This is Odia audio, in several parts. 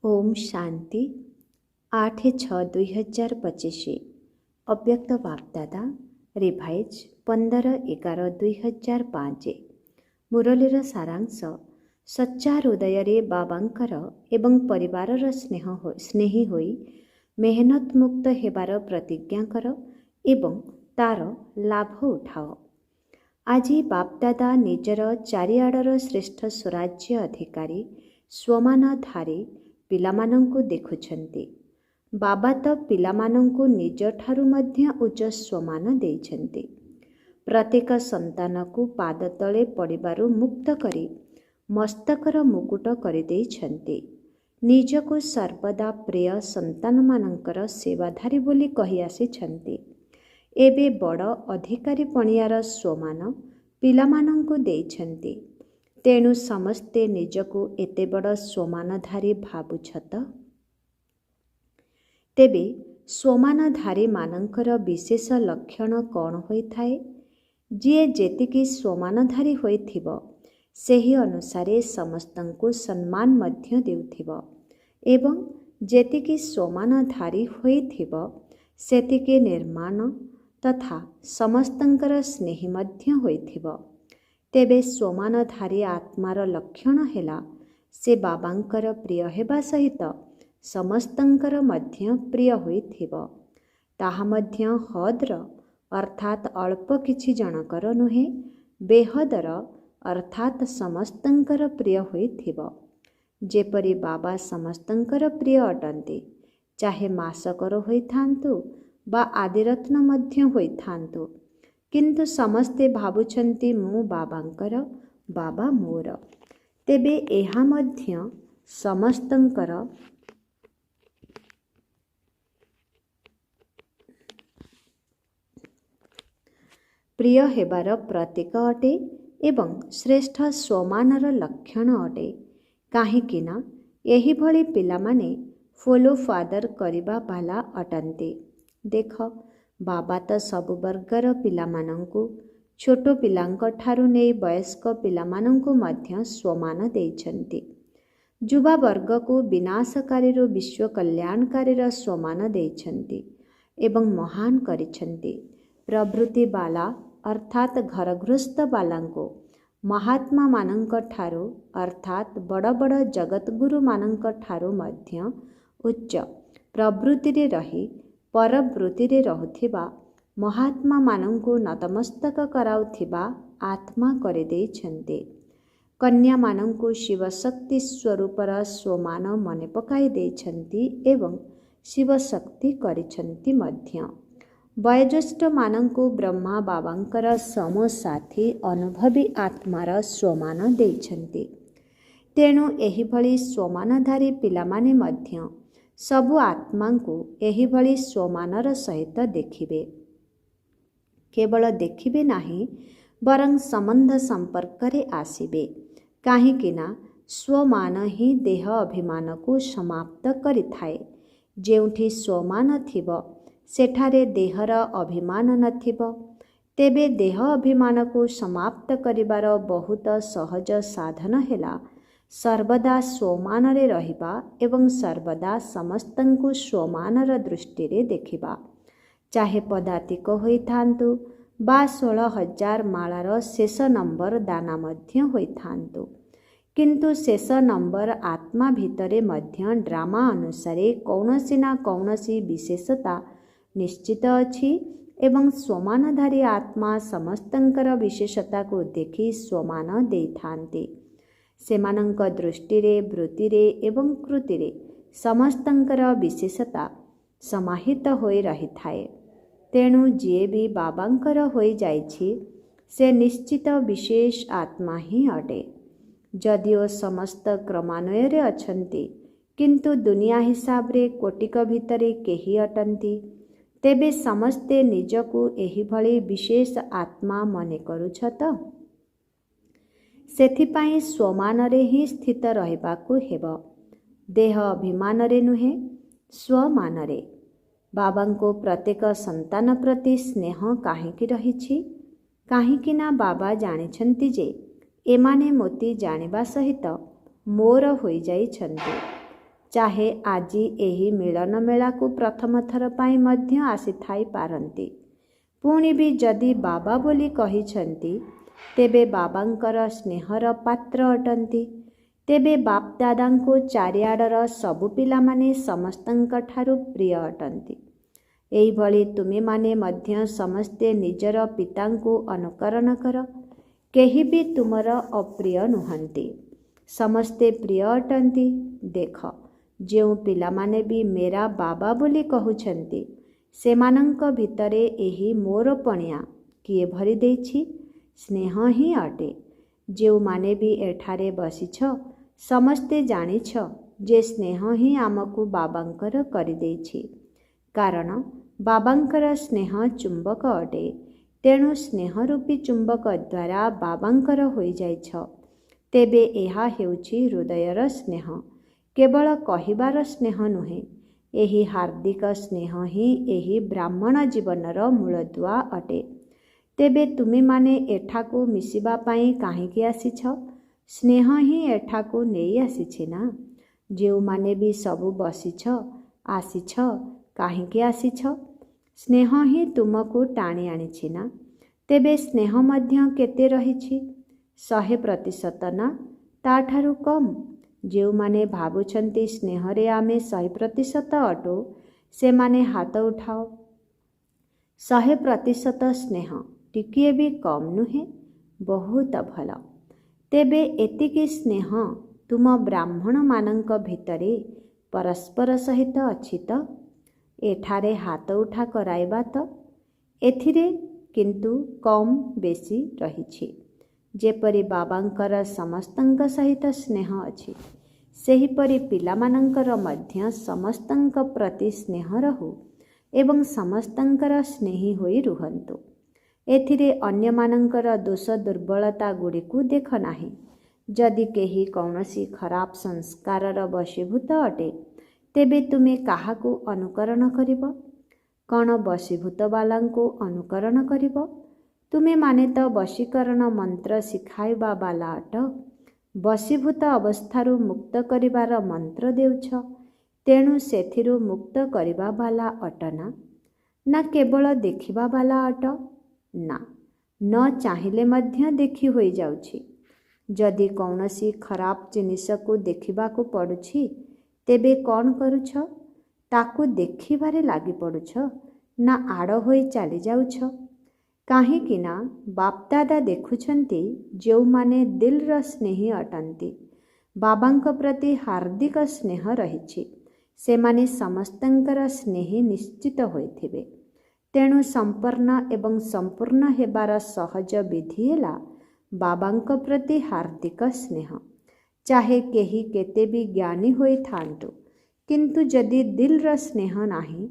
ଓମ୍ ଶାନ୍ତି। 8/6/2025, ଅବ୍ୟକ୍ତ ବାପଦାଦା, ରିଭାଇଜ୍ 15/11/2005। ମୁରଲୀର ସାରାଂଶ: ସଚ୍ଚା ହୃଦୟରେ ବାବାଙ୍କର ଏବଂ ପରିବାରର ସ୍ନେହ ସ୍ନେହୀ ହୋଇ ମେହନତ ମୁକ୍ତ ହେବାର ପ୍ରତିଜ୍ଞା କର ଏବଂ ତାର ଲାଭ ଉଠାଅ। ଆଜି ବାପଦାଦା ନିଜର ଚାରିଆଡ଼ର ଶ୍ରେଷ୍ଠ ସ୍ୱରାଜ୍ୟ ଅଧିକାରୀ ସ୍ୱମାନଧାରୀ ପିଲାମାନଙ୍କୁ ଦେଖୁଛନ୍ତି। ବାବା ତ ପିଲାମାନଙ୍କୁ ନିଜଠାରୁ ମଧ୍ୟ ଉଚ୍ଚ ସ୍ୱମାନ ଦେଇଛନ୍ତି। ପ୍ରତ୍ୟେକ ସନ୍ତାନକୁ ପାଦ ତଳେ ପଡ଼ିବାରୁ ମୁକ୍ତ କରି ମସ୍ତକର ମୁକୁଟ କରିଦେଇଛନ୍ତି। ନିଜକୁ ସର୍ବଦା ପ୍ରିୟ ସନ୍ତାନମାନଙ୍କର ସେବାଧାରୀ ବୋଲି କହି ଆସିଛନ୍ତି। ଏବେ ବଡ଼ ଅଧିକାରୀପଣିଆର ସ୍ୱମାନ ପିଲାମାନଙ୍କୁ ଦେଇଛନ୍ତି। ତେଣୁ ସମସ୍ତେ ନିଜକୁ ଏତେ ବଡ଼ ସ୍ୱମାନଧାରୀ ଭାବୁଛ ତ? ତେବେ ସ୍ୱମାନଧାରୀମାନଙ୍କର ବିଶେଷ ଲକ୍ଷଣ କ'ଣ ହୋଇଥାଏ? ଯିଏ ଯେତିକି ସ୍ୱମାନଧାରୀ ହୋଇଥିବ, ସେହି ଅନୁସାରେ ସମସ୍ତଙ୍କୁ ସମ୍ମାନ ମଧ୍ୟ ଦେଉଥିବ ଏବଂ ଯେତିକି ସ୍ୱମାନଧାରୀ ହୋଇଥିବ, ସେତିକି ନିର୍ମାଣ ତଥା ସମସ୍ତଙ୍କର ସ୍ନେହୀ ମଧ୍ୟ ହୋଇଥିବ। ତେବେ ସ୍ୱମାନଧାରୀ ଆତ୍ମାର ଲକ୍ଷଣ ହେଲା, ସେ ବାବାଙ୍କର ପ୍ରିୟ ହେବା ସହିତ ସମସ୍ତଙ୍କର ମଧ୍ୟ ପ୍ରିୟ ହୋଇଥିବ। ତାହା ମଧ୍ୟ ହଦ୍ର, ଅର୍ଥାତ୍ ଅଳ୍ପ କିଛି ଜଣକର ନୁହେଁ, ବେହଦର, ଅର୍ଥାତ୍ ସମସ୍ତଙ୍କର ପ୍ରିୟ ହୋଇଥିବ। ଯେପରି ବାବା ସମସ୍ତଙ୍କର ପ୍ରିୟ ଅଟନ୍ତି, ଚାହେ ମାସକର ହୋଇଥାନ୍ତୁ ବା ଆଦିରତ୍ନ ମଧ୍ୟ ହୋଇଥାନ୍ତୁ, କିନ୍ତୁ ସମସ୍ତେ ଭାବୁଛନ୍ତି ମୁଁ ବାବାଙ୍କର, ବାବା ମୋର। ତେବେ ଏହା ମଧ୍ୟ ସମସ୍ତଙ୍କର ପ୍ରିୟ ହେବାର ପ୍ରତୀକ ଅଟେ ଏବଂ ଶ୍ରେଷ୍ଠ ସ୍ୱମାନର ଲକ୍ଷଣ ଅଟେ। କାହିଁକି ନା ଏହିଭଳି ପିଲାମାନେ ଫଲୋ ଫାଦର କରିବା ବାଲା ଅଟନ୍ତି। ଦେଖ, ବାବା ତ ସବୁ ବର୍ଗର ପିଲାମାନଙ୍କୁ, ଛୋଟ ପିଲାଙ୍କଠାରୁ ନେଇ ବୟସ୍କ ପିଲାମାନଙ୍କୁ ମଧ୍ୟ ସ୍ୱମାନ ଦେଇଛନ୍ତି। ଯୁବାବର୍ଗକୁ ବିନାଶକାରୀରୁ ବିଶ୍ୱ କଲ୍ୟାଣକାରୀର ସ୍ୱମାନ ଦେଇଛନ୍ତି ଏବଂ ମହାନ କରିଛନ୍ତି। ପ୍ରବୃତ୍ତି ବାଲା, ଅର୍ଥାତ୍ ଘରଗୃହସ୍ଥ ବାଲାଙ୍କୁ ମହାତ୍ମାମାନଙ୍କ ଠାରୁ, ଅର୍ଥାତ୍ ବଡ଼ ବଡ଼ ଜଗତଗୁରୁମାନଙ୍କ ଠାରୁ ମଧ୍ୟ ଉଚ୍ଚ ପ୍ରବୃତ୍ତିରେ ରହି ପରବୃତ୍ତିରେ ରହୁଥିବା ମହାତ୍ମାମାନଙ୍କୁ ନତମସ୍ତକ କରାଉଥିବା ଆତ୍ମା କରିଦେଇଛନ୍ତି। କନ୍ୟାମାନଙ୍କୁ ଶିବଶକ୍ତି ସ୍ୱରୂପର ସ୍ୱମାନ ମନେ ପକାଇ ଦେଇଛନ୍ତି ଏବଂ ଶିବଶକ୍ତି କରିଛନ୍ତି ମଧ୍ୟ। ବୟୋଜ୍ୟେଷ୍ଠମାନଙ୍କୁ ବ୍ରହ୍ମା ବାବାଙ୍କର ସମସାଥୀ ଅନୁଭବୀ ଆତ୍ମାର ସ୍ୱମାନ ଦେଇଛନ୍ତି। ତେଣୁ ଏହିଭଳି ସ୍ୱମାନଧାରୀ ପିଲାମାନେ ମଧ୍ୟ ସବୁ ଆତ୍ମାଙ୍କୁ ଏହିଭଳି ସ୍ୱମାନର ସହିତ ଦେଖିବେ। କେବଳ ଦେଖିବେ ନାହିଁ, ବରଂ ସମ୍ବନ୍ଧ ସମ୍ପର୍କରେ ଆସିବେ। କାହିଁକି ନା ସ୍ୱମାନ ହିଁ ଦେହ ଅଭିମାନକୁ ସମାପ୍ତ କରିଥାଏ। ଯେଉଁଠି ସ୍ୱମାନ ଥିବ, ସେଠାରେ ଦେହର ଅଭିମାନ ନଥିବ। ତେବେ ଦେହ ଅଭିମାନକୁ ସମାପ୍ତ କରିବାର ବହୁତ ସହଜ ସାଧନ ହେଲା ସର୍ବଦା ସ୍ୱମାନରେ ରହିବା ଏବଂ ସର୍ବଦା ସମସ୍ତଙ୍କୁ ସ୍ୱମାନର ଦୃଷ୍ଟିରେ ଦେଖିବା, ଚାହେ ପଦାତିକ ହୋଇଥାନ୍ତୁ ବା 16,000 ମାଳାର ଶେଷ ନମ୍ବର ଦାନା ମଧ୍ୟ ହୋଇଥାନ୍ତୁ। କିନ୍ତୁ ଶେଷ ନମ୍ବର ଆତ୍ମା ଭିତରେ ମଧ୍ୟ ଡ୍ରାମା ଅନୁସାରେ କୌଣସି ନା କୌଣସି ବିଶେଷତା ନିଶ୍ଚିତ ଅଛି ଏବଂ ସ୍ୱମାନଧାରୀ ଆତ୍ମା ସମସ୍ତଙ୍କର ବିଶେଷତାକୁ ଦେଖି ସ୍ୱମାନ ଦେଇଥାନ୍ତି। ସେମାନଙ୍କ ଦୃଷ୍ଟିରେ, ବୃତ୍ତିରେ ଏବଂ କୃତିରେ ସମସ୍ତଙ୍କର ବିଶେଷତା ସମାହିତ ହୋଇ ରହିଥାଏ। ତେଣୁ ଯିଏ ବି ବାବାଙ୍କର ହୋଇଯାଇଛି, ସେ ନିଶ୍ଚିତ ବିଶେଷ ଆତ୍ମା ହିଁ ଅଟେ। ଯଦିଓ ସମସ୍ତ କ୍ରମାନ୍ୱୟରେ ଅଛନ୍ତି, କିନ୍ତୁ ଦୁନିଆ ହିସାବରେ କୋଟିକ ଭିତରେ କେହି ଅଟନ୍ତି। ତେବେ ସମସ୍ତେ ନିଜକୁ ଏହିଭଳି ବିଶେଷ ଆତ୍ମା ମନେ କରୁଛ ତ? ସେଥିପାଇଁ ସ୍ୱମାନରେ ହିଁ ସ୍ଥିତ ରହିବାକୁ ହେବ, ଦେହ ଅଭିମାନରେ ନୁହେଁ, ସ୍ୱମାନରେ। ବାବାଙ୍କୁ ପ୍ରତ୍ୟେକ ସନ୍ତାନ ପ୍ରତି ସ୍ନେହ କାହିଁକି ରହିଛି? କାହିଁକି ନା ବାବା ଜାଣିଛନ୍ତି ଯେ ଏମାନେ ମୋତେ ଜାଣିବା ସହିତ ମୋର ହୋଇଯାଇଛନ୍ତି। ଚାହେ ଆଜି ଏହି ମିଳନ ମେଳାକୁ ପ୍ରଥମ ଥର ପାଇଁ ମଧ୍ୟ ଆସିଥାଇ ପାରନ୍ତି। ପୁଣି ବି ଯଦି ବାବା ବୋଲି କହିଛନ୍ତି, ତେବେ ବାବାଙ୍କର ସ୍ନେହର ପାତ୍ର ଅଟନ୍ତି। ତେବେ ବାପଦାଦାଙ୍କୁ ଚାରିଆଡ଼ର ସବୁ ପିଲାମାନେ ସମସ୍ତଙ୍କ ଠାରୁ ପ୍ରିୟ ଅଟନ୍ତି। ଏହିଭଳି ତୁମେମାନେ ମଧ୍ୟ ସମସ୍ତେ ନିଜର ପିତାଙ୍କୁ ଅନୁକରଣ କର। କେହି ବି ତୁମର ଅପ୍ରିୟ ନୁହନ୍ତି, ସମସ୍ତେ ପ୍ରିୟ ଅଟନ୍ତି। ଦେଖ, ଯେଉଁ ପିଲାମାନେ ବି ମେରା ବାବା ବୋଲି କହୁଛନ୍ତି, ସେମାନଙ୍କ ଭିତରେ ଏହି ମୋର ପଣିଆ କିଏ ଭରି ଦେଇଛି? ସ୍ନେହ ହିଁ ଅଟେ। ଯେଉଁମାନେ ବି ଏଠାରେ ବସିଛ, ସମସ୍ତେ ଜାଣିଛ ଯେ ସ୍ନେହ ହିଁ ଆମକୁ ବାବାଙ୍କର କରିଦେଇଛି। କାରଣ ବାବାଙ୍କର ସ୍ନେହ ଚୁମ୍ବକ ଅଟେ। ତେଣୁ ସ୍ନେହ ରୂପୀ ଚୁମ୍ବକ ଦ୍ୱାରା ବାବାଙ୍କର ହୋଇଯାଇଛ। ତେବେ ଏହା ହେଉଛି ହୃଦୟର ସ୍ନେହ, କେବଳ କହିବାର ସ୍ନେହ ନୁହେଁ। ଏହି ହାର୍ଦ୍ଦିକ ସ୍ନେହ ହିଁ ଏହି ବ୍ରାହ୍ମଣ ଜୀବନର ମୂଳଦୁଆ ଅଟେ। ତେବେ ତୁମେମାନେ ଏଠାକୁ ମିଶିବା ପାଇଁ କାହିଁକି ଆସିଛ? ସ୍ନେହ ହିଁ ଏଠାକୁ ନେଇ ଆସିଛି ନା? ଯେଉଁମାନେ ବି ସବୁ ବସିଛ, ଆସିଛ, କାହିଁକି ଆସିଛ? ସ୍ନେହ ହିଁ ତୁମକୁ ଟାଣି ଆଣିଛି ନା? ତେବେ ସ୍ନେହ ମଧ୍ୟ କେତେ ରହିଛି? 100% ନା ତାଠାରୁ କମ୍? ଯେଉଁମାନେ ଭାବୁଛନ୍ତି ସ୍ନେହରେ ଆମେ 100% ଅଟୁ, ସେମାନେ ହାତ ଉଠାଅ। 100% ସ୍ନେହ, ଟିକିଏ ବି କମ୍ ନୁହେଁ। ବହୁତ ଭଲ। ତେବେ ଏତିକି ସ୍ନେହ ତୁମ ବ୍ରାହ୍ମଣମାନଙ୍କ ଭିତରେ ପରସ୍ପର ସହିତ ଅଛି ତ? ଏଠାରେ ହାତ ଉଠା କରାଇବା ତ? ଏଥିରେ କିନ୍ତୁ କମ୍ ବେଶୀ ରହିଛି। ଯେପରି ବାବାଙ୍କର ସମସ୍ତଙ୍କ ସହିତ ସ୍ନେହ ଅଛି, ସେହିପରି ପିଲାମାନଙ୍କର ମଧ୍ୟ ସମସ୍ତଙ୍କ ପ୍ରତି ସ୍ନେହ ରହୁ ଏବଂ ସମସ୍ତଙ୍କର ସ୍ନେହୀ ହୋଇ ରୁହନ୍ତୁ। ଏଥିରେ ଅନ୍ୟମାନଙ୍କର ଦୋଷ ଦୁର୍ବଳତା ଗୁଡ଼ିକୁ ଦେଖ ନାହିଁ। ଯଦି କେହି କୌଣସି ଖରାପ ସଂସ୍କାରର ବଶୀଭୂତ ଅଟେ, ତେବେ ତୁମେ କାହାକୁ ଅନୁକରଣ କରିବ? କ'ଣ ବଶୀଭୂତବାଲାଙ୍କୁ ଅନୁକରଣ କରିବ? ତୁମେମାନେ ତ ବଶୀକରଣ ମନ୍ତ୍ର ଶିଖାଇବା ବାଲା ଅଟ। ବଶୀଭୂତ ଅବସ୍ଥାରୁ ମୁକ୍ତ କରିବାର ମନ୍ତ୍ର ଦେଉଛ, ତେଣୁ ସେଥିରୁ ମୁକ୍ତ କରିବା ବାଲା ଅଟ ନା? ନା କେବଳ ଦେଖିବା ବାଲା ଅଟ? ନା, ନ ଚାହିଁଲେ ମଧ୍ୟ ଦେଖି ହୋଇଯାଉଛି। ଯଦି କୌଣସି ଖରାପ ଜିନିଷକୁ ଦେଖିବାକୁ ପଡ଼ୁଛି, ତେବେ କ'ଣ କରୁଛ? ତାକୁ ଦେଖିବାରେ ଲାଗି ପଡ଼ୁଛ ନା ଆଡ଼ ହୋଇ ଚାଲିଯାଉଛ? କାହିଁକି ନା ବାପଦାଦା ଦେଖୁଛନ୍ତି ଯେଉଁମାନେ ଦିଲ୍ର ସ୍ନେହୀ ଅଟନ୍ତି, ବାବାଙ୍କ ପ୍ରତି ହାର୍ଦ୍ଦିକ ସ୍ନେହ ରହିଛି, ସେମାନେ ସମସ୍ତଙ୍କର ସ୍ନେହୀ ନିଶ୍ଚିତ ହୋଇଥିବେ। ତେଣୁ ସମ୍ପନ୍ନ ଏବଂ ସମ୍ପୂର୍ଣ୍ଣ ହେବାର ସହଜ ବିଧି ହେଲା ବାବାଙ୍କ ପ୍ରତି ହାର୍ଦ୍ଦିକ ସ୍ନେହ। ଚାହେ କେହି କେତେ ବି ଜ୍ଞାନୀ ହୋଇଥାନ୍ତୁ, କିନ୍ତୁ ଯଦି ଦିଲ୍ର ସ୍ନେହ ନାହିଁ,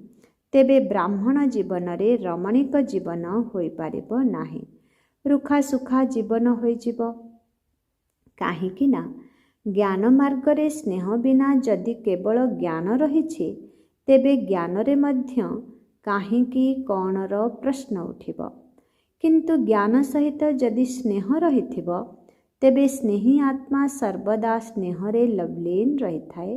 ତେବେ ବ୍ରାହ୍ମଣ ଜୀବନରେ ରମଣୀକ ଜୀବନ ହୋଇପାରିବ ନାହିଁ, ରୁଖା ସୁଖା ଜୀବନ ହୋଇଯିବ। କାହିଁକି ନା ଜ୍ଞାନ ମାର୍ଗରେ ସ୍ନେହ ବିନା ଯଦି କେବଳ ଜ୍ଞାନ ରହିଛି, ତେବେ ଜ୍ଞାନରେ ମଧ୍ୟ କାହିଁକି କ'ଣର ପ୍ରଶ୍ନ ଉଠିବ। କିନ୍ତୁ ଜ୍ଞାନ ସହିତ ଯଦି ସ୍ନେହ ରହିଥିବ, ତେବେ ସ୍ନେହୀ ଆତ୍ମା ସର୍ବଦା ସ୍ନେହରେ ଲବଲୀନ ରହିଥାଏ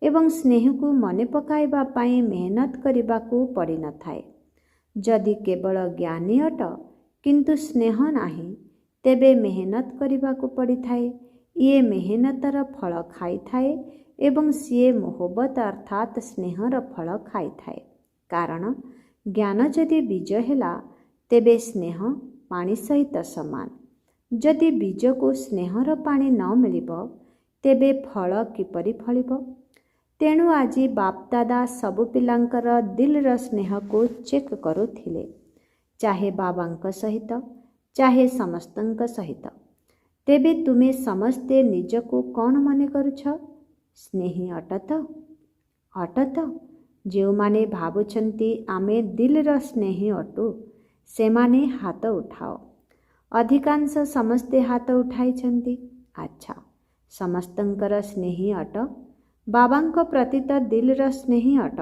ଏବଂ ସ୍ନେହକୁ ମନେ ପକାଇବା ପାଇଁ ମେହନତ କରିବାକୁ ପଡ଼ିନଥାଏ। ଯଦି କେବଳ ଜ୍ଞାନୀ ଅଟ କିନ୍ତୁ ସ୍ନେହ ନାହିଁ, ତେବେ ମେହନତ କରିବାକୁ ପଡ଼ିଥାଏ। ଇଏ ମେହନତର ଫଳ ଖାଇଥାଏ ଏବଂ ସିଏ ମୋହବତ ଅର୍ଥାତ୍ ସ୍ନେହର ଫଳ ଖାଇଥାଏ। କାରଣ ଜ୍ଞାନ ଯଦି ବୀଜ ହେଲା, ତେବେ ସ୍ନେହ ପାଣି ସହିତ ସମାନ। ଯଦି ବୀଜକୁ ସ୍ନେହର ପାଣି ନ ମିଳିବ, ତେବେ ଫଳ କିପରି ଫଳିବ? ତେଣୁ ଆଜି ବାପଦାଦା ସବୁ ପିଲାଙ୍କର ଦିଲ୍ର ସ୍ନେହକୁ ଚେକ୍ କରୁଥିଲେ, ଚାହେ ବାବାଙ୍କ ସହିତ, ଚାହେ ସମସ୍ତଙ୍କ ସହିତ। ତେବେ ତୁମେ ସମସ୍ତେ ନିଜକୁ କ'ଣ ମନେ କରୁଛ? ସ୍ନେହୀ ଅଟ ତ? ଅଟ ତ? ଯେଉଁମାନେ ଭାବୁଛନ୍ତି ଆମେ ଦିଲ୍ର ସ୍ନେହୀ ଅଟୁ, ସେମାନେ ହାତ ଉଠାଅ। ଅଧିକାଂଶ ସମସ୍ତେ ହାତ ଉଠାଇଛନ୍ତି। ଆଚ୍ଛା, ସମସ୍ତଙ୍କର ସ୍ନେହୀ ଅଟ। ବାବାଙ୍କ ପ୍ରତି ତ ଦିଲ୍ର ସ୍ନେହୀ ଅଟ,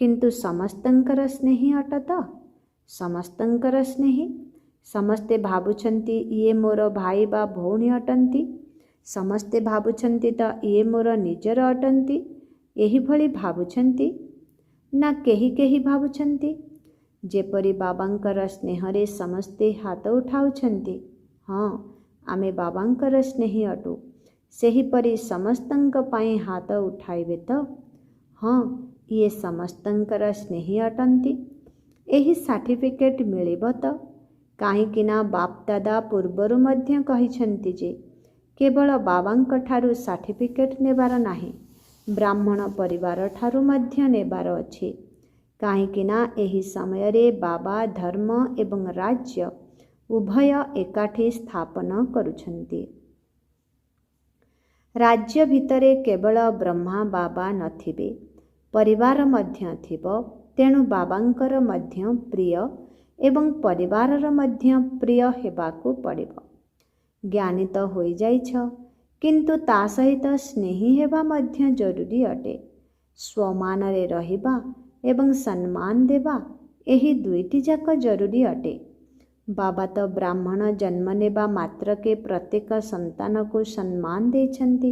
କିନ୍ତୁ ସମସ୍ତଙ୍କର ସ୍ନେହୀ ଅଟ ତ? ସମସ୍ତଙ୍କର ସ୍ନେହୀ। ସମସ୍ତେ ଭାବୁଛନ୍ତି ଇଏ ମୋର ଭାଇ ବା ଭଉଣୀ ଅଟନ୍ତି। ସମସ୍ତେ ଭାବୁଛନ୍ତି ତ ଇଏ ମୋର ନିଜର ଅଟନ୍ତି, ଏହିଭଳି ଭାବୁଛନ୍ତି ନା କେହି କେହି ଭାବୁଛନ୍ତି? ଯେପରି ବାବାଙ୍କର ସ୍ନେହରେ ସମସ୍ତେ ହାତ ଉଠାଉଛନ୍ତି, ହଁ, ଆମେ ବାବାଙ୍କର ସ୍ନେହୀ ଅଟୁ, ସେହିପରି ସମସ୍ତଙ୍କ ପାଇଁ ହାତ ଉଠାଇବେ ତ? ହଁ, ଇଏ ସମସ୍ତଙ୍କର ସ୍ନେହୀ ଅଟନ୍ତି, ଏହି ସାର୍ଟିଫିକେଟ୍ ମିଳିବ ତ? କାହିଁକିନା ବାପଦାଦା ପୂର୍ବରୁ ମଧ୍ୟ କହିଛନ୍ତି ଯେ କେବଳ ବାବାଙ୍କଠାରୁ ସାର୍ଟିଫିକେଟ୍ ନେବାର ନାହିଁ, ବ୍ରାହ୍ମଣ ପରିବାରଠାରୁ ମଧ୍ୟ ନେବାର ଅଛି। କାହିଁକିନା ଏହି ସମୟରେ ବାବା ଧର୍ମ ଏବଂ ରାଜ୍ୟ ଉଭୟ ଏକାଠି ସ୍ଥାପନ କରୁଛନ୍ତି। ରାଜ୍ୟ ଭିତରେ କେବଳ ବ୍ରହ୍ମା ବାବା ନଥିବେ, ପରିବାର ମଧ୍ୟ ଥିବ। ତେଣୁ ବାବାଙ୍କର ମଧ୍ୟ ପ୍ରିୟ ଏବଂ ପରିବାରର ମଧ୍ୟ ପ୍ରିୟ ହେବାକୁ ପଡ଼ିବ। ଜ୍ଞାନୀ ତ ହୋଇଯାଇଛ, କିନ୍ତୁ ତା ସହିତ ସ୍ନେହୀ ହେବା ମଧ୍ୟ ଜରୁରୀ ଅଟେ। ସ୍ୱମାନରେ ରହିବା ଏବଂ ସମ୍ମାନ ଦେବା, ଏହି ଦୁଇଟି ଯାକ ଜରୁରୀ ଅଟେ। ବାବା ତ ବ୍ରାହ୍ମଣ ଜନ୍ମ ନେବା ମାତ୍ରକେ ପ୍ରତ୍ୟେକ ସନ୍ତାନକୁ ସମ୍ମାନ ଦେଇଛନ୍ତି,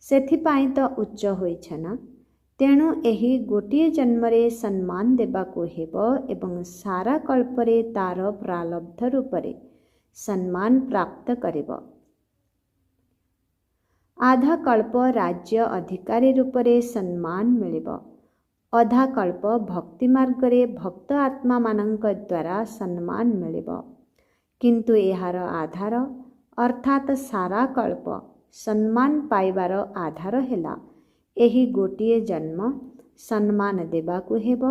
ସେଥିପାଇଁ ତ ଉଚ୍ଚ ହୋଇଛ ନା। ତେଣୁ ଏହି ଗୋଟିଏ ଜନ୍ମରେ ସମ୍ମାନ ଦେବାକୁ ହେବ ଏବଂ ସାରା କଳ୍ପରେ ତାର ପ୍ରାରବ୍ଧ ରୂପରେ ସମ୍ମାନ ପ୍ରାପ୍ତ କରିବ। ଆଧା କଳ୍ପ ରାଜ୍ୟ ଅଧିକାରୀ ରୂପରେ ସମ୍ମାନ ମିଳିବ, ଅଧା କଳ୍ପ ଭକ୍ତି ମାର୍ଗରେ ଭକ୍ତ ଆତ୍ମାମାନଙ୍କ ଦ୍ୱାରା ସମ୍ମାନ ମିଳିବ। କିନ୍ତୁ ଏହାର ଆଧାର ଅର୍ଥାତ୍ ସାରା କଳ୍ପ ସମ୍ମାନ ପାଇବାର ଆଧାର ହେଲା ଏହି ଗୋଟିଏ ଜନ୍ମ। ସମ୍ମାନ ଦେବାକୁ ହେବ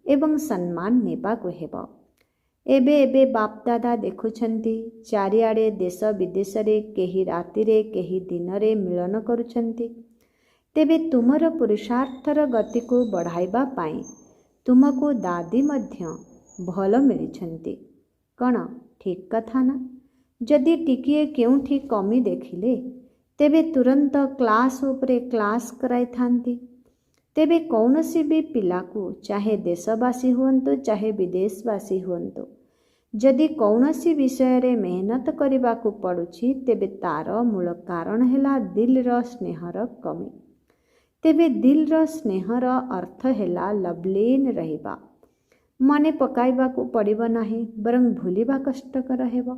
ଏବଂ ସମ୍ମାନ ନେବାକୁ ହେବ। ଏବେ ଏବେ ବାପଦାଦା ଦେଖୁଛନ୍ତି, ଚାରିଆଡ଼େ ଦେଶ ବିଦେଶରେ କେହି ରାତିରେ କେହି ଦିନରେ ମିଳନ କରୁଛନ୍ତି। ତେବେ ତୁମର ପୁରୁଷାର୍ଥର ଗତିକୁ ବଢ଼ାଇବା ପାଇଁ ତୁମକୁ ଦାଦି ମଧ୍ୟ ଭଲ ମିଳିଛନ୍ତି। କ'ଣ ଠିକ୍ କଥା ନା? ଯଦି ଟିକିଏ କେଉଁଠି କମି ଦେଖିଲେ ତେବେ ତୁରନ୍ତ କ୍ଲାସ୍ ଉପରେ କ୍ଲାସ୍ କରାଇଥାନ୍ତି। ତେବେ କୌଣସି ବି ପିଲାକୁ, ଚାହେ ଦେଶବାସୀ ହୁଅନ୍ତୁ ଚାହେ ବିଦେଶବାସୀ ହୁଅନ୍ତୁ, ଯଦି କୌଣସି ବିଷୟରେ ମେହନତ କରିବାକୁ ପଡ଼ୁଛି, ତେବେ ତାର ମୂଳ କାରଣ ହେଲା ଦିଲ୍ର ସ୍ନେହର କମି। ତେବେ ଦିଲ୍ର ସ୍ନେହର ଅର୍ଥ ହେଲା ଲଭଲିନ୍ ରହିବା। ମନେ ପକାଇବାକୁ ପଡ଼ିବ ନାହିଁ, ବରଂ ଭୁଲିବା କଷ୍ଟକର ହେବ।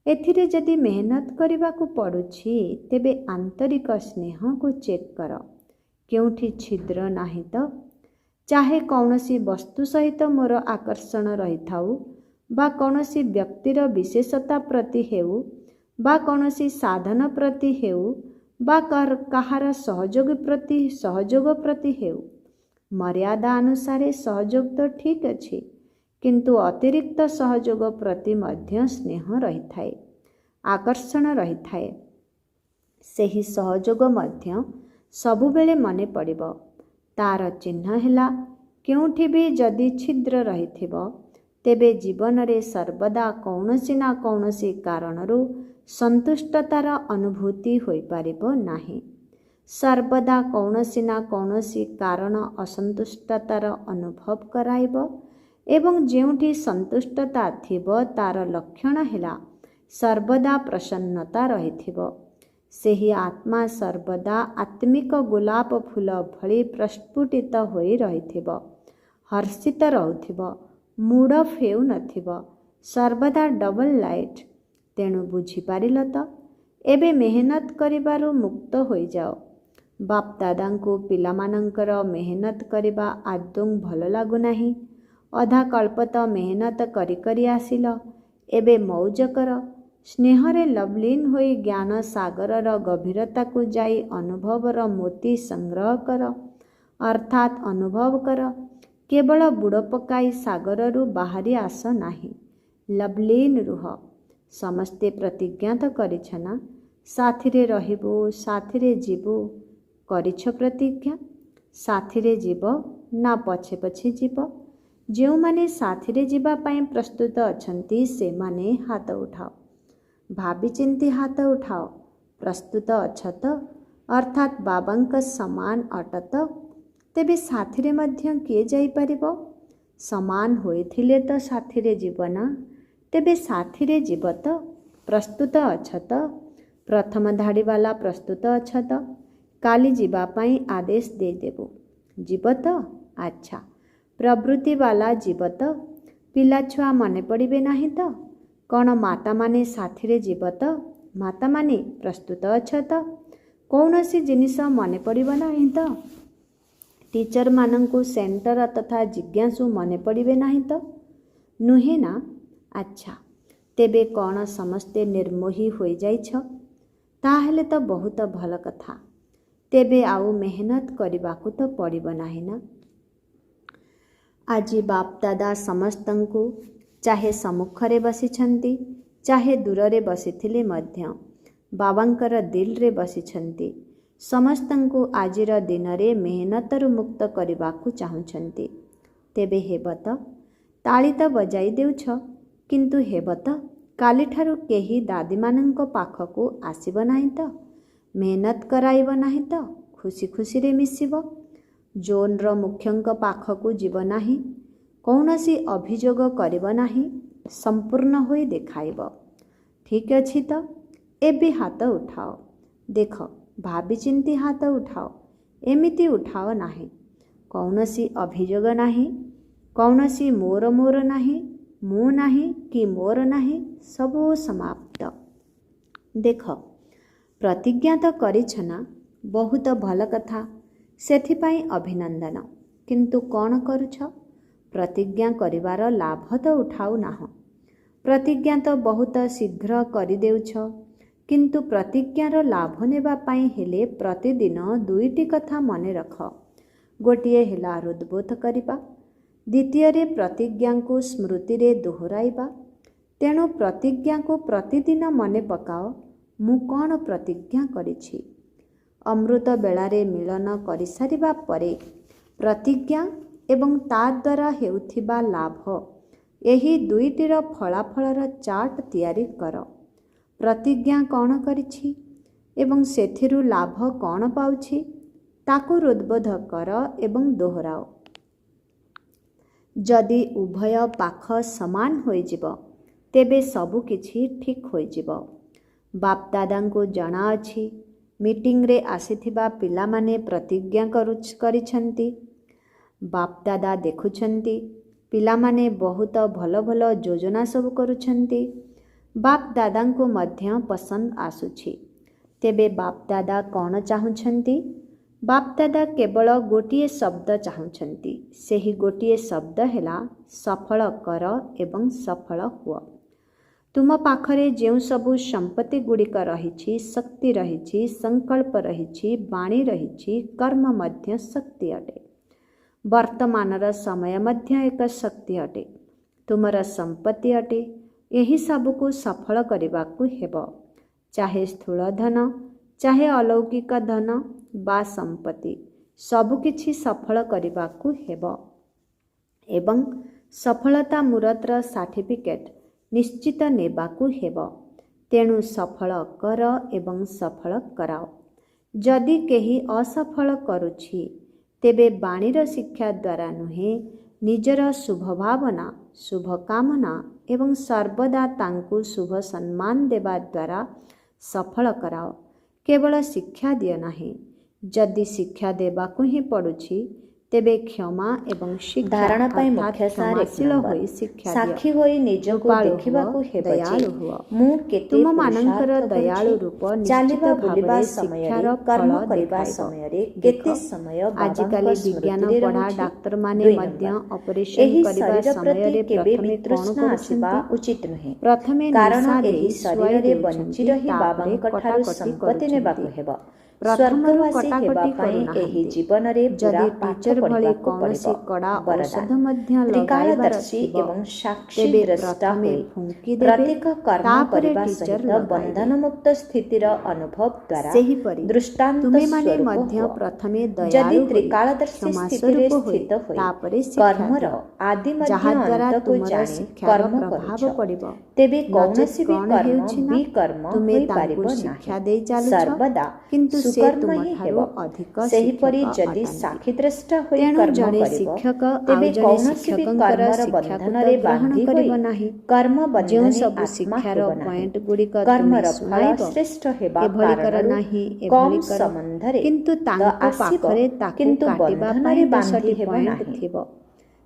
ଏଥିରେ ଯଦି ମେହନତ କରିବାକୁ ପଡ଼ୁଛି, ତେବେ ଆନ୍ତରିକ ସ୍ନେହକୁ ଚେକ୍ କର, କେଉଁଠି ଛିଦ୍ର ନାହିଁ ତ? ଚାହେ କୌଣସି ବସ୍ତୁ ସହିତ ମୋର ଆକର୍ଷଣ ରହିଥାଉ ବା କୌଣସି ବ୍ୟକ୍ତିର ବିଶେଷତା ପ୍ରତି ହେଉ ବା କୌଣସି ସାଧନ ପ୍ରତି ହେଉ ବା କାହାର ସହଯୋଗ ପ୍ରତି ହେଉ, ମର୍ଯ୍ୟାଦା ଅନୁସାରେ ସହଯୋଗ ତ ଠିକ୍ ଅଛି, କିନ୍ତୁ ଅତିରିକ୍ତ ସହଯୋଗ ପ୍ରତି ମଧ୍ୟ ସ୍ନେହ ରହିଥାଏ, ଆକର୍ଷଣ ରହିଥାଏ। ସେହି ସହଯୋଗ ମଧ୍ୟ ସବୁବେଳେ ମନେ ପଡ଼ିବ। ତାର ଚିହ୍ନ ହେଲା କେଉଁଠି ବି ଯଦି ଛିଦ୍ର ରହିଥିବ, ତେବେ ଜୀବନରେ ସର୍ବଦା କୌଣସି ନା କୌଣସି କାରଣରୁ ସନ୍ତୁଷ୍ଟତାର ଅନୁଭୂତି ହୋଇପାରିବ ନାହିଁ। ସର୍ବଦା କୌଣସି ନା କୌଣସି କାରଣ ଅସନ୍ତୁଷ୍ଟତାର ଅନୁଭବ କରାଇବ। ଏବଂ ଯେଉଁଠି ସନ୍ତୁଷ୍ଟତା ଥିବ, ତାର ଲକ୍ଷଣ ହେଲା ସର୍ବଦା ପ୍ରସନ୍ନତା ରହିଥିବ। ସେହି ଆତ୍ମା ସର୍ବଦା ଆତ୍ମିକ ଗୋଲାପ ଫୁଲ ଭଳି ପ୍ରସ୍ଫୁଟିତ ହୋଇ ରହିଥିବ, ହର୍ଷିତ ରହୁଥିବ, ମୁଡ୍ ଅଫ୍ ହେଉନଥିବ, ସର୍ବଦା ଡବଲ୍ ଲାଇଟ୍। ତେଣୁ ବୁଝିପାରିଲ ତ? ଏବେ ମେହନତ କରିବାରୁ ମୁକ୍ତ ହୋଇଯାଅ। ବାପଦାଦାଙ୍କୁ ପିଲାମାନଙ୍କର ମେହନତ କରିବା ଆଦୌ ଭଲ ଲାଗୁନାହିଁ। ଅଧା କଳ୍ପ ତ ମେହନତ କରି କରି ଆସିଲ, ଏବେ ମଉଜ କର। ସ୍ନେହରେ ଲଭଲିନ୍ ହୋଇ ଜ୍ଞାନ ସାଗରର ଗଭୀରତାକୁ ଯାଇ ଅନୁଭବର ମୋତି ସଂଗ୍ରହ କର, ଅର୍ଥାତ୍ ଅନୁଭବ କର। କେବଳ ବୁଡ଼ ପକାଇ ସାଗରରୁ ବାହାରି ଆସ ନାହିଁ, ଲଭଲିନ୍ ରୁହ। ସମସ୍ତେ ପ୍ରତିଜ୍ଞା ତ କରିଛ ନା, ସାଥିରେ ରହିବୁ, ସାଥିରେ ଯିବୁ? କରିଛ ପ୍ରତିଜ୍ଞା? ସାଥିରେ ଯିବ ନା ପଛେ ପଛେ ଯିବ? ଯେଉଁମାନେ ସାଥିରେ ଯିବା ପାଇଁ ପ୍ରସ୍ତୁତ ଅଛନ୍ତି, ସେମାନେ ହାତ ଉଠାଅ। ଭାବିଚିନ୍ତି ହାତ ଉଠାଅ। ପ୍ରସ୍ତୁତ ଅଛ ତ? ଅର୍ଥାତ୍ ବାବାଙ୍କ ସମାନ ଅଟ ତ? ତେବେ ସାଥିରେ ମଧ୍ୟ କିଏ ଯାଇପାରିବ? ସମାନ ହୋଇଥିଲେ ତ ସାଥିରେ ଯିବ ନା? ତେବେ ସାଥିରେ ଯିବ ତ? ପ୍ରସ୍ତୁତ ଅଛ ତ? ପ୍ରଥମ ଧାଡ଼ିବାଲା ପ୍ରସ୍ତୁତ ଅଛ ତ? କାଲି ଯିବା ପାଇଁ ଆଦେଶ ଦେଇଦେବୁ। ଯିବ ତ? ଆଚ୍ଛା, ପ୍ରବୃତ୍ତିବାଲା ଯିବ ତ? ପିଲାଛୁଆ ମନେ ପଡ଼ିବେ ନାହିଁ ତ? କ'ଣ ମାତାମାନେ ସାଥିରେ ଯିବ ତ? ମାତାମାନେ ପ୍ରସ୍ତୁତ ଅଛ ତ? କୌଣସି ଜିନିଷ ମନେ ପଡ଼ିବ ନାହିଁ ତ? ଟିଚରମାନଙ୍କୁ ସେଣ୍ଟର ତଥା ଜିଜ୍ଞାସୁ ମନେ ପଡ଼ିବେ ନାହିଁ ତ? ନୁହେଁ ନା? ଆଚ୍ଛା, ତେବେ କ'ଣ ସମସ୍ତେ ନିର୍ମୋହୀ ହୋଇଯାଇଛ? ତାହେଲେ ତ ବହୁତ ଭଲ କଥା। ତେବେ ଆଉ ମେହନତ କରିବାକୁ ତ ପଡ଼ିବ ନାହିଁ ନା? ଆଜି ବାପଦାଦା ସମସ୍ତଙ୍କୁ, ଚାହେ ସମ୍ମୁଖରେ ବସିଛନ୍ତି, ଚାହେ ଦୂରରେ ବସିଥିଲେ ମଧ୍ୟ ବାବାଙ୍କର ଦିଲରେ ବସିଛନ୍ତି, ସମସ୍ତଙ୍କୁ ଆଜିର ଦିନରେ ମେହନତରୁ ମୁକ୍ତ କରିବାକୁ ଚାହୁଁଛନ୍ତି। ତେବେ ହେବ ତ? ତାଳି ତ ବଜାଇ ଦେଉଛ, କିନ୍ତୁ ହେବ ତ? କାଲିଠାରୁ କେହି ଦାଦୀମାନଙ୍କ ପାଖକୁ ଆସିବ ନାହିଁ ତ? ମେହନତ କରାଇବ ନାହିଁ ତ? ଖୁସି ଖୁସିରେ ମିଶିବ? ଜୋନ୍ର ମୁଖ୍ୟଙ୍କ ପାଖକୁ ଯିବ ନାହିଁ? କୌଣସି ଅଭିଯୋଗ କରିବ ନାହିଁ? ସମ୍ପୂର୍ଣ୍ଣ ହୋଇ ଦେଖାଇବ। ଠିକ୍ ଅଛି ତ? ଏବେ ହାତ ଉଠାଅ। ଦେଖ, ଭାବିଚିନ୍ତି ହାତ ଉଠାଅ, ଏମିତି ଉଠାଅ ନାହିଁ। କୌଣସି ଅଭିଯୋଗ ନାହିଁ, କୌଣସି ମୋର ମୋର ନାହିଁ, ମୁଁ ନାହିଁ କି ମୋର ନାହିଁ, ସବୁ ସମାପ୍ତ। ଦେଖ, ପ୍ରତିଜ୍ଞା ତ କରିଛ ନା? ବହୁତ ଭଲ କଥା, ସେଥିପାଇଁ ଅଭିନନ୍ଦନ। କିନ୍ତୁ କ'ଣ କରୁଛ? ପ୍ରତିଜ୍ଞା କରିବାର ଲାଭ ତ ଉଠାଉ ନାହଁ। ପ୍ରତିଜ୍ଞା ତ ବହୁତ ଶୀଘ୍ର କରିଦେଉଛ, କିନ୍ତୁ ପ୍ରତିଜ୍ଞାର ଲାଭ ନେବା ପାଇଁ ହେଲେ ପ୍ରତିଦିନ ଦୁଇଟି କଥା ମନେ ରଖ। ଗୋଟିଏ ହେଲା ହୃଦବୋଧ କରିବା, ଦ୍ୱିତୀୟରେ ପ୍ରତିଜ୍ଞାକୁ ସ୍ମୃତିରେ ଦୋହରାଇବା। ତେଣୁ ପ୍ରତିଜ୍ଞାକୁ ପ୍ରତିଦିନ ମନେ ପକାଅ, ମୁଁ କ'ଣ ପ୍ରତିଜ୍ଞା କରିଛି। ଅମୃତ ବେଳାରେ ମିଳନ କରିସାରିବା ପରେ ପ୍ରତିଜ୍ଞା ଏବଂ ତାଦ୍ୱାରା ହେଉଥିବା ଲାଭ, ଏହି ଦୁଇଟିର ଫଳାଫଳର ଚାର୍ଟ ତିଆରି କର। ପ୍ରତିଜ୍ଞା କ'ଣ କରିଛି ଏବଂ ସେଥିରୁ ଲାଭ କ'ଣ ପାଉଛି, ତାକୁ ହୃଦବୋଧ କର ଏବଂ ଦୋହରାଅ। ଯଦି ଉଭୟ ପାଖ ସମାନ ହୋଇଯିବ, ତେବେ ସବୁକିଛି ଠିକ୍ ହୋଇଯିବ। ବାପଦାଦାଙ୍କୁ ଜଣାଅଛି, ମିଟିଂରେ ଆସିଥିବା ପିଲାମାନେ ପ୍ରତିଜ୍ଞା କରିଛନ୍ତି। ବାପଦାଦା ଦେଖୁଛନ୍ତି, ପିଲାମାନେ ବହୁତ ଭଲ ଭଲ ଯୋଜନା ସବୁ କରୁଛନ୍ତି। ବାପଦାଦାଙ୍କୁ ମଧ୍ୟ ପସନ୍ଦ ଆସୁଛି। ତେବେ ବାପଦାଦା କ'ଣ ଚାହୁଁଛନ୍ତି? ବାପଦାଦା କେବଳ ଗୋଟିଏ ଶବ୍ଦ ଚାହୁଁଛନ୍ତି। ସେହି ଗୋଟିଏ ଶବ୍ଦ ହେଲା ସଫଳ କର ଏବଂ ସଫଳ ହୁଅ। ତୁମ ପାଖରେ ଯେଉଁ ସବୁ ସମ୍ପତ୍ତି ଗୁଡ଼ିକ ରହିଛି, ଶକ୍ତି ରହିଛି, ସଂକଳ୍ପ ରହିଛି, ବାଣୀ ରହିଛି, କର୍ମ ମଧ୍ୟ ଶକ୍ତି ଅଟେ। ବର୍ତ୍ତମାନର ସମୟ ମଧ୍ୟ ଏକ ଶକ୍ତି ଅଟେ, ତୁମର ସମ୍ପତ୍ତି ଅଟେ। ଏହି ସବୁକୁ ସଫଳ କରିବାକୁ ହେବ। ଚାହେ ସ୍ଥୂଳ ଧନ, ଚାହେ ଅଲୌକିକ ଧନ ବା ସମ୍ପତ୍ତି, ସବୁକିଛି ସଫଳ କରିବାକୁ ହେବ ଏବଂ ସଫଳତା ମୂରତର ସାର୍ଟିଫିକେଟ୍ ନିଶ୍ଚିତ ନେବାକୁ ହେବ। ତେଣୁ ସଫଳ କର ଏବଂ ସଫଳ କରାଅ। ଯଦି କେହି ଅସଫଳ କରୁଛି, ତେବେ ବାଣୀର ଶିକ୍ଷା ଦ୍ୱାରା ନୁହେଁ, ନିଜର ଶୁଭ ଭାବନା, ଶୁଭକାମନା ଏବଂ ସର୍ବଦା ତାଙ୍କୁ ଶୁଭ ସମ୍ମାନ ଦେବା ଦ୍ୱାରା ସଫଳ କରାଅ। କେବଳ ଶିକ୍ଷା ଦିଅ ନାହିଁ। ଯଦି ଶିକ୍ଷା ଦେବାକୁ ହିଁ ପଡ଼ୁଛି, ତେବେ କ୍ଷମା ଏବଂ ଶିକ୍ଷା ଧାରଣା ପାଇଁ ଅର୍ଥାତ୍ ମୁଖ୍ୟ ସାର, ଏକ କ୍ଷମାଶୀଳ ନମ୍ବର, ହୋଇ ଶିକ୍ଷା ଦିଅ। ସାକ୍ଷୀ ହୋଇ ନିଜକୁ କୃପାଳୁ ହୁଅ, ଦେଖିବାକୁ ହେବ ଯେ ଦୟାଳୁ ହୁଅ। ମୁଁ କେତେ ତୁମମାନଙ୍କର ପୁରୁଷାର୍ଥ ଦୟାଳୁ କରୁଛି। ରୂପ ନିଶ୍ଚିତ ଚାଲିବା ବୁଲିବା ଭାବରେ ସମୟରେ, ଶିକ୍ଷାର କର୍ମ ଫଳ କରିବା ଦେଖାଇବ। ସମୟରେ ଦେଖ, କେତେ ସମୟ ବାବାଙ୍କ ଆଜିକାଲି ବିଜ୍ଞାନ ସ୍ମୃତିରେ ପଢ଼ା ରହୁଛି। ଡାକ୍ତରମାନେ ଦୁଇ ମଧ୍ୟ ନମ୍ବର, ଅପରେସନ୍ ଏହି କରିବା ଶରୀର ପ୍ରତି ସମୟରେ କେବେ ପ୍ରଥମେ କ'ଣ ବିତୃଷ୍ଣା ଆସିବା କରୁଛନ୍ତି? ଉଚିତ ନୁହେଁ, ପ୍ରଥମେ କାରଣ ନିଶା ଏହି ଦେଇ ଶୁଆଇ ଶରୀରରେ ବଞ୍ଚି ଦେଉଛନ୍ତି, ରହି ତାପରେ ବାବାଙ୍କ ଠାରୁ କଟାକଟି ସମ୍ପତ୍ତି ନେବାକୁ କରୁଛନ୍ତି। ହେବ। ପ୍ରଥମରୁ ସ୍ୱର୍ଗବାସୀ ହେବା କଟାକଟି ପାଇଁ ଏହି କରୁନାହାନ୍ତି। ଜୀବନରେ ପୁରା ଯଦି ପାଠ ଟିଚର ଭଳି ପଢ଼ିବାକୁ ପଡ଼ିବ। କୌଣସି କଡ଼ା ବରଦାନ, ଔଷଧ ମଧ୍ୟ ଲଗାଇବାର ତ୍ରିକାଳଦର୍ଶୀ ଥିବ, ଏବଂ ସାକ୍ଷୀ ତେବେ ଦ୍ରଷ୍ଟା ପ୍ରଥମେ ହୋଇ ଫୁଙ୍କି ଦେବେ, ପ୍ରତ୍ୟେକ କର୍ମ ତାପରେ କରିବା ଟିଚର ସହିତ ଲଗାଇବେ। ବନ୍ଧନମୁକ୍ତ ସ୍ଥିତିର ଅନୁଭବ ଦ୍ୱାରା ସେହିପରି ଦୃଷ୍ଟାନ୍ତ ତୁମେମାନେ ସ୍ୱରୂପ ମଧ୍ୟ ହୁଅ। ପ୍ରଥମେ ଯଦି ଦୟାଳୁ ହୋଇ, ତ୍ରିକାଳଦର୍ଶୀ ସ୍ଥିତିରେ କ୍ଷମାସ୍ୱରୂପ ହୋଇ ସ୍ଥିତ ହୋଇ ତାପରେ ଶିକ୍ଷା କର୍ମର ଦିଅ, ଆଦି ମଧ୍ୟ ଯାହାଦ୍ୱାରା ଅନ୍ତକୁ ତୁମର ଜାଣି ଶିକ୍ଷାର କର୍ମ ପ୍ରଭାବ କରୁଛ, ପଡ଼ିବ। ତେବେ ନଚେତ୍ କୌଣସି ବି କ'ଣ କର୍ମ ହେଉଛି ନା, ବିକର୍ମ ତୁମେ ତାଙ୍କୁ ହୋଇପାରିବ ନାହିଁ। ଶିକ୍ଷା ଦେଇ ଚାଲୁଛ, ସର୍ବଦା କିନ୍ତୁ ସେ ସୁକର୍ମ ହିଁ ତୁମଠାରୁ ହେବ। ଅଧିକ ସେହିପରି ଶିକ୍ଷକ ଯଦି ଅଟନ୍ତି। ସାକ୍ଷୀଦ୍ରଷ୍ଟା ହୋଇ ତେଣୁ କର୍ମ ଜଣେ କରିବ, ଶିକ୍ଷକ ଆଉ ତେବେ ଜଣେ କୌଣସି ବି ଶିକ୍ଷକଙ୍କର କର୍ମର ଶିକ୍ଷାକୁ ତ ବନ୍ଧନରେ ଗ୍ରହଣ ବାନ୍ଧି ହୋଇ କରିବ ନାହିଁ। କର୍ମ ଯେଉଁ ବନ୍ଧନେ ସବୁ ଆତ୍ମା ଶିକ୍ଷାର ହେବ ନାହିଁ। ପଏଣ୍ଟ ଗୁଡ଼ିକ ତୁମେ କର୍ମର ଫଳ ଶୁଣାଇବ, ଶ୍ରେଷ୍ଠ ହେବା ଏଭଳି କର କାରଣରୁ ନାହିଁ, କମ୍ ଏଭଳି କର, ସମ୍ବନ୍ଧରେ କିନ୍ତୁ ତ ତାଙ୍କ ଆସିବ, ପାଖରେ ତାକୁ କିନ୍ତୁ କାଟିବା ପାଇଁ ବନ୍ଧନରେ 10ଟି ବାନ୍ଧି ହେବ ପଏଣ୍ଟ ନାହିଁ। ଥିବ।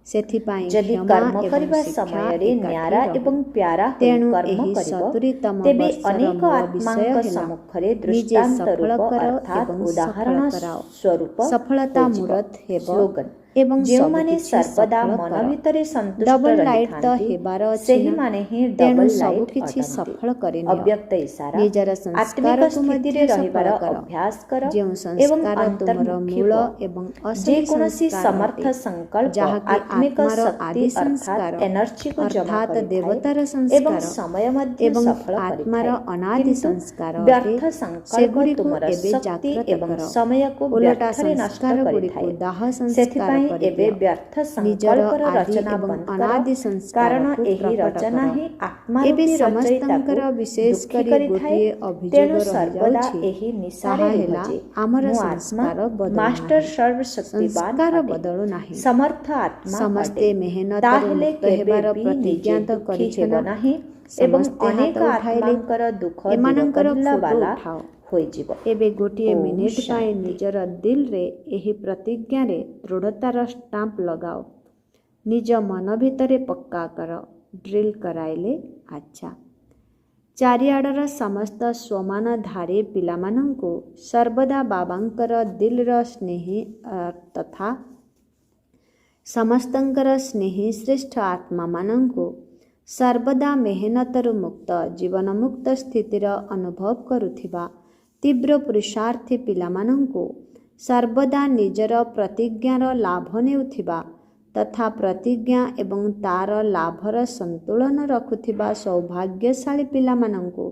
ସେଥିପାଇଁ ଯଦି କ୍ଷମା କର୍ମ ଏବଂ କରିବା ଶିକ୍ଷା ସମୟରେ ଏକାଠି ନ୍ୟାରା ରହୁ। ଏବଂ ପ୍ୟାରା ହୋଇ ତେଣୁ କର୍ମ ଏହି କରିବ, 70ତମ ତେବେ ବର୍ଷର ଅନେକ ମୂଳ ବିଷୟ ଆତ୍ମାଙ୍କ ହେଲା ସମ୍ମୁଖରେ ନିଜେ ଦୃଷ୍ଟାନ୍ତ ସଫଳ ରୂପ କର ଅର୍ଥାତ୍ ଏବଂ ଉଦାହରଣ ସଫଳ କରାଅ। ସ୍ୱରୂପ ସଫଳତା ହୋଇଯିବ। ମୂରତ ହେବ ସ୍ଲୋଗନ: ଏବଂ ଯେଉଁମାନେ ସବୁକିଛି ସର୍ବଦା ସଫଳ ମନ କର। ଭିତରେ ସନ୍ତୁଷ୍ଟ ଡବଲ ଲାଇଟ୍ ତ ରହିଥାନ୍ତି, ହେବାର ଅଛି ନା, ସେହିମାନେ ହିଁ ତେଣୁ ଡବଲ ଲାଇଟ୍ ସବୁକିଛି ଅଟନ୍ତି। ସଫଳ କରିନିଅ। ଅବ୍ୟକ୍ତ ଇଶାରା: ନିଜର ଆତ୍ମିକ ସଂସ୍କାରକୁ ସ୍ଥିତିରେ ମଧ୍ୟ ରହିବାର ସଫଳ କର। ଅଭ୍ୟାସ କର ଯେଉଁ ଏବଂ ସଂସ୍କାର ତୁମର ଅନ୍ତର୍ମୁଖୀ ମୂଳ ହୁଅ। ଏବଂ ଅସଲି ଯେକୌଣସି ସଂସ୍କାର ସମର୍ଥ ଅଟେ, ସଂକଳ୍ପ ଯାହାକି ଆତ୍ମିକ ଆତ୍ମାର ଶକ୍ତି ଆଦି ଅର୍ଥାତ୍ ସଂସ୍କାର, ଏନର୍ଜିକୁ ଜମା ଅର୍ଥାତ୍ କରିଥାଏ ଦେବତାର ଏବଂ ସଂସ୍କାର ସମୟ ମଧ୍ୟ ଏବଂ ସଫଳ ଆତ୍ମାର କରିଥାଏ। ଅନାଦି କିନ୍ତୁ ସଂସ୍କାର ଅଟେ, ବ୍ୟର୍ଥ ସଂକଳ୍ପ ସେଗୁଡ଼ିକୁ ତୁମର ଏବେ ଶକ୍ତି ଜାଗ୍ରତ ଏବଂ କର। ସମୟକୁ ଓଲଟା ବ୍ୟର୍ଥରେ ନଷ୍ଟ ସଂସ୍କାର ଗୁଡ଼ିକୁ କରିଥାଏ। ଦାହ ସଂସ୍କାର ସେଥିପାଇଁ ଏବେ କରିଦିଅ। ବ୍ୟର୍ଥ ନିଜର ସଂକଳ୍ପର ଆଦି ରଚନା ଏବଂ ବନ୍ଦ କର, ଅନାଦି କାରଣ ସଂସ୍କାରକୁ ଏହି ପ୍ରକଟ ରଚନା କର। ହିଁ ଏବେ ଆତ୍ମାରୂପୀ ରଚୟିତାକୁ ସମସ୍ତଙ୍କର ବିଶେଷ ଦୁଃଖୀ କରି କରିଥାଏ। ଗୋଟିଏ ତେଣୁ ଅଭିଯୋଗ ସର୍ବଦା ରହିଯାଉଛି, ଏହି ନିଶାରେ ତାହା ରୁହ ହେଲା ଯେ ଆମର ମୁଁ ଆତ୍ମା ସଂସ୍କାର ମାଷ୍ଟର ବଦଳୁନାହିଁ, ସର୍ବଶକ୍ତିବାନ ସଂସ୍କାର ଅଟେ, ବଦଳୁନାହିଁ। ସମର୍ଥ ଆତ୍ମା ଅଟେ। ସମସ୍ତେ ମେହନତରୁ ତାହେଲେ ମୁକ୍ତ କେବେ ହେବାର ବି ନିଜେ ପ୍ରତିଜ୍ଞା ତ ଦୁଃଖୀ କରିଛ ହେବ ନା? ନାହିଁ ଏବଂ ସମସ୍ତେ ଅନେକ ହାତ ଉଠାଇଲେ। ଆତ୍ମାଙ୍କର ଦୁଃଖ ଦୂର ଏମାନଙ୍କର କରିଲା ଫୋଟୋ ବାଲା ଉଠାଅ। ହୋଇଯିବ। ଏବେ ଗୋଟିଏ ଓମ୍ ମିନିଟ୍ ପାଇଁ ଶାନ୍ତି। ନିଜର ଦିଲ୍ରେ ଏହି ପ୍ରତିଜ୍ଞାରେ ଦୃଢ଼ତାର ଷ୍ଟାମ୍ପ ଲଗାଅ। ନିଜ ମନ ଭିତରେ ପକ୍କା କର। ଡ୍ରିଲ୍ କରାଇଲେ। ଆଚ୍ଛା, ଚାରିଆଡ଼ର ସମସ୍ତ ସ୍ୱମାନଧାରୀ ପିଲାମାନଙ୍କୁ ସର୍ବଦା ବାବାଙ୍କର ଦିଲ୍ର ସ୍ନେହୀ ତଥା ସମସ୍ତଙ୍କର ସ୍ନେହୀ ଶ୍ରେଷ୍ଠ ଆତ୍ମାମାନଙ୍କୁ ସର୍ବଦା ମେହନତରୁ ମୁକ୍ତ ଜୀବନମୁକ୍ତ ସ୍ଥିତିର ଅନୁଭବ କରୁଥିବା ତୀବ୍ର ପୁରୁଷାର୍ଥୀ ପିଲାମାନଙ୍କୁ ସର୍ବଦା ନିଜର ପ୍ରତିଜ୍ଞାର ଲାଭ ନେଉଥିବା ତଥା ପ୍ରତିଜ୍ଞା ଏବଂ ତାର ଲାଭର ସନ୍ତୁଳନ ରଖୁଥିବା ସୌଭାଗ୍ୟଶାଳୀ ପିଲାମାନଙ୍କୁ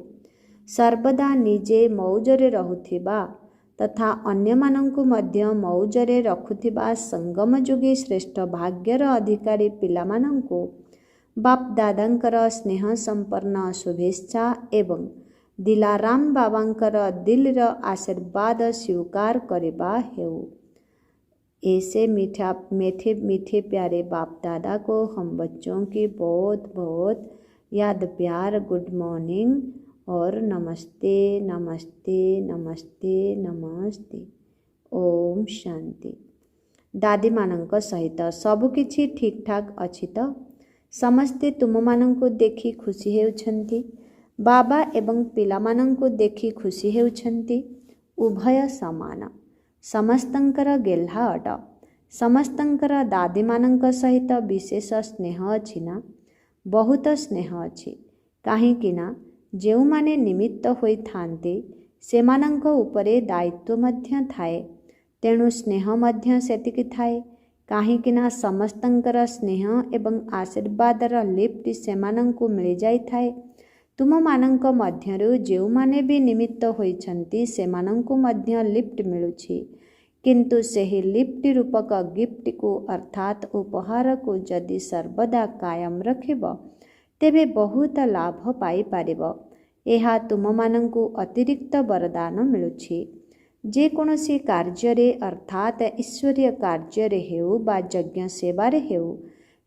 ସର୍ବଦା ନିଜେ ମଉଜରେ ରହୁଥିବା ତଥା ଅନ୍ୟମାନଙ୍କୁ ମଧ୍ୟ ମଉଜରେ ରଖୁଥିବା ସଙ୍ଗମଯୁଗୀ ଶ୍ରେଷ୍ଠ ଭାଗ୍ୟର ଅଧିକାରୀ ପିଲାମାନଙ୍କୁ ବାପଦାଦାଙ୍କର ସ୍ନେହ ସମ୍ପନ୍ନ ଶୁଭେଚ୍ଛା ଏବଂ ଦିଲାରାମ ବାବାଙ୍କର ଦିଲ୍ର ଆଶୀର୍ବାଦ ସ୍ୱୀକାର କରିବା ହେଉ। ऐसे मीठा मीठे मीठे प्यारे बाप दादा को हम बच्चों की बहुत बहुत याद प्यार, गुड मॉर्निंग और नमस्ते, नमस्ते, नमस्ते, नमस्ते। ओम शांति। ଦାଦୀମାନଙ୍କ ସହିତ ସବୁକିଛି ଠିକ୍ଠାକ୍ ଅଛି ତ? ସମସ୍ତେ ତୁମମାନଙ୍କୁ ଦେଖି ଖୁସି ହେଉଛନ୍ତି? ବାବା ଏବଂ ପିଲାମାନଙ୍କୁ ଦେଖି ଖୁସି ହେଉଛନ୍ତି, ଉଭୟ ସମାନ। ସମସ୍ତଙ୍କର ଗେହ୍ଲା ଅଟ। ସମସ୍ତଙ୍କର ଦାଦୀମାନଙ୍କ ସହିତ ବିଶେଷ ସ୍ନେହ ଅଛି ନା? ବହୁତ ସ୍ନେହ ଅଛି। କାହିଁକି ନା ଯେଉଁମାନେ ନିମିତ୍ତ ହୋଇଥାନ୍ତି, ସେମାନଙ୍କ ଉପରେ ଦାୟିତ୍ୱ ମଧ୍ୟ ଥାଏ। ତେଣୁ ସ୍ନେହ ମଧ୍ୟ ସେତିକି ଥାଏ। କାହିଁକି ନା ସମସ୍ତଙ୍କର ସ୍ନେହ ଏବଂ ଆଶୀର୍ବାଦର ଲିଫ୍ଟ ସେମାନଙ୍କୁ ମିଳିଯାଇଥାଏ। ତୁମମାନଙ୍କ ମଧ୍ୟରୁ ଯେଉଁମାନେ ବି ନିମିତ୍ତ ହୋଇଛନ୍ତି, ସେମାନଙ୍କୁ ମଧ୍ୟ ଲିଫ୍ଟ ମିଳୁଛି। କିନ୍ତୁ ସେହି ଲିଫ୍ଟ ରୂପକ ଗିଫ୍ଟକୁ ଅର୍ଥାତ୍ ଉପହାରକୁ ଯଦି ସର୍ବଦା କାୟମ ରଖିବ, ତେବେ ବହୁତ ଲାଭ ପାଇପାରିବ। ଏହା ତୁମମାନଙ୍କୁ ଅତିରିକ୍ତ ବରଦାନ ମିଳୁଛି। ଯେକୌଣସି କାର୍ଯ୍ୟରେ ଅର୍ଥାତ୍ ଈଶ୍ୱରୀୟ କାର୍ଯ୍ୟରେ ହେଉ ବା ଯଜ୍ଞ ସେବାରେ ହେଉ,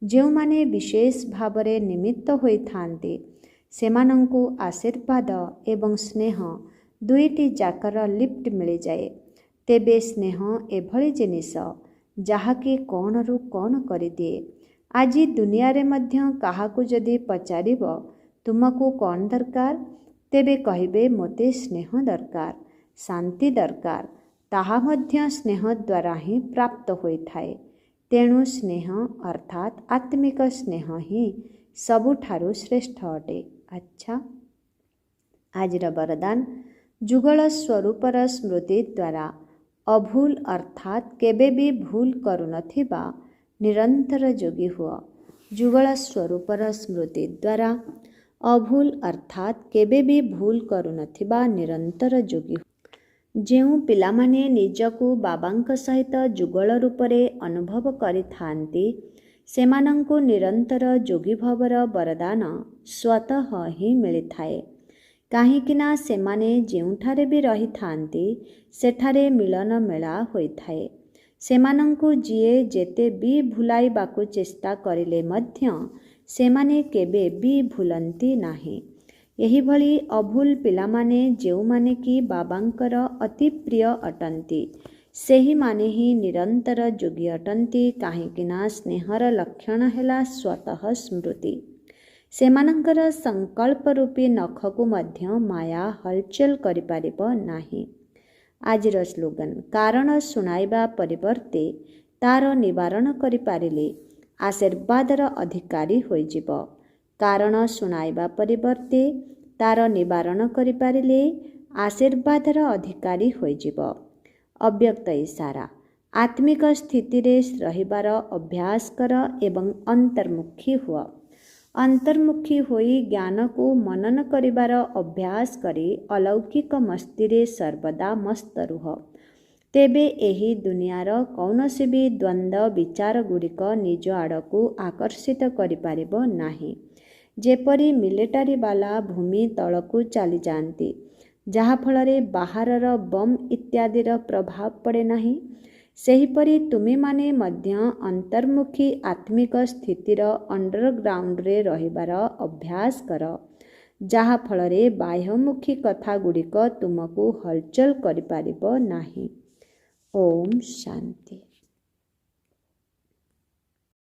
ଯେଉଁମାନେ ବିଶେଷ ଭାବରେ ନିମିତ୍ତ ହୋଇଥାନ୍ତି, ସେମାନଙ୍କୁ ଆଶୀର୍ବାଦ ଏବଂ ସ୍ନେହ ଦୁଇଟି ଯାକର ଲିଫ୍ଟ ମିଳିଯାଏ। ତେବେ ସ୍ନେହ ଏଭଳି ଜିନିଷ ଯାହାକି କ'ଣରୁ କ'ଣ କରିଦିଏ। ଆଜି ଦୁନିଆରେ ମଧ୍ୟ କାହାକୁ ଯଦି ପଚାରିବ ତୁମକୁ କ'ଣ ଦରକାର, ତେବେ କହିବେ ମୋତେ ସ୍ନେହ ଦରକାର, ଶାନ୍ତି ଦରକାର। ତାହା ମଧ୍ୟ ସ୍ନେହ ଦ୍ୱାରା ହିଁ ପ୍ରାପ୍ତ ହୋଇଥାଏ। ତେଣୁ ସ୍ନେହ ଅର୍ଥାତ୍ ଆତ୍ମିକ ସ୍ନେହ ହିଁ ସବୁଠାରୁ ଶ୍ରେଷ୍ଠ ଅଟେ। ଆଚ୍ଛା, ଆଜିର ବରଦାନ: ଯୁଗଳ ସ୍ୱରୂପର ସ୍ମୃତି ଦ୍ୱାରା ଅଭୁଲ ଅର୍ଥାତ୍ କେବେ ବି ଭୁଲ କରୁନଥିବା ନିରନ୍ତର ଯୋଗୀ ହୁଅ। ଯୁଗଳ ସ୍ୱରୂପର ସ୍ମୃତି ଦ୍ୱାରା ଅଭୁଲ ଅର୍ଥାତ୍ କେବେ ବି ଭୁଲ କରୁନଥିବା ନିରନ୍ତର ଯୋଗୀ। ଯେଉଁ ପିଲାମାନେ ନିଜକୁ ବାବାଙ୍କ ସହିତ ଯୁଗଳ ରୂପରେ ଅନୁଭବ କରିଥାନ୍ତି, ସେମାନଙ୍କୁ ନିରନ୍ତର ଯୋଗୀ ଭବର ବରଦାନ ସ୍ୱତଃ ହିଁ ମିଳିଥାଏ। କାହିଁକିନା ସେମାନେ ଯେଉଁଠାରେ ବି ରହିଥାନ୍ତି, ସେଠାରେ ମିଳନ ମେଳା ହୋଇଥାଏ। ସେମାନଙ୍କୁ ଯିଏ ଯେତେ ବି ଭୁଲାଇବାକୁ ଚେଷ୍ଟା କରିଲେ ମଧ୍ୟ ସେମାନେ କେବେ ବି ଭୁଲନ୍ତି ନାହିଁ। ଏହିଭଳି ଅଭୁଲ ପିଲାମାନେ ଯେଉଁମାନେ କି ବାବାଙ୍କର ଅତି ପ୍ରିୟ ଅଟନ୍ତି, ସେହିମାନେ ହିଁ ନିରନ୍ତର ଯୋଗୀ ଅଟନ୍ତି, କାହିଁକିନା ସ୍ନେହର ଲକ୍ଷଣ ହେଲା ସ୍ୱତଃ ସ୍ମୃତି। ସେମାନଙ୍କର ସଂକଳ୍ପ ରୂପୀ ନଖକୁ ମଧ୍ୟ ମାୟା ହଲଚଲ କରିପାରିବ ନାହିଁ। ଆଜିର ସ୍ଲୋଗାନ: କାରଣ ଶୁଣାଇବା ପରିବର୍ତ୍ତେ ତାର ନିବାରଣ କରିପାରିଲେ ଆଶୀର୍ବାଦର ଅଧିକାରୀ ହୋଇଯିବ। କାରଣ ଶୁଣାଇବା ପରିବର୍ତ୍ତେ ତାର ନିବାରଣ କରିପାରିଲେ ଆଶୀର୍ବାଦର ଅଧିକାରୀ ହୋଇଯିବ। ଅବ୍ୟକ୍ତ ଇସାରା: ଆତ୍ମିକ ସ୍ଥିତିରେ ରହିବାର ଅଭ୍ୟାସ କର ଏବଂ ଅନ୍ତର୍ମୁଖୀ ହୁଅ। ଅନ୍ତର୍ମୁଖୀ ହୋଇ ଜ୍ଞାନକୁ ମନନ କରିବାର ଅଭ୍ୟାସ କରି ଅଲୌକିକ ମସ୍ତିରେ ସର୍ବଦା ମସ୍ତ ରୁହ। ତେବେ ଏହି ଦୁନିଆର କୌଣସି ବି ଦ୍ୱନ୍ଦ୍ୱ ବିଚାର ଗୁଡ଼ିକ ନିଜ ଆଡ଼କୁ ଆକର୍ଷିତ କରିପାରିବ ନାହିଁ। ଯେପରି ମିଲିଟାରୀ ବାଲା ଭୂମି ତଳକୁ ଚାଲିଯାଆନ୍ତି, ଯାହାଫଳରେ ବାହାରର ବମ୍ ଇତ୍ୟାଦିର ପ୍ରଭାବ ପଡ଼େ ନାହିଁ, ସେହିପରି ତୁମେମାନେ ମଧ୍ୟ ଅନ୍ତର୍ମୁଖୀ ଆତ୍ମିକ ସ୍ଥିତିର ଅଣ୍ଡରଗ୍ରାଉଣ୍ଡରେ ରହିବାର ଅଭ୍ୟାସ କର, ଯାହାଫଳରେ ବାହ୍ୟମୁଖୀ କଥା ଗୁଡ଼ିକ ତୁମକୁ ହଲଚଲ କରିପାରିବ ନାହିଁ। ଓମ୍ ଶାନ୍ତି।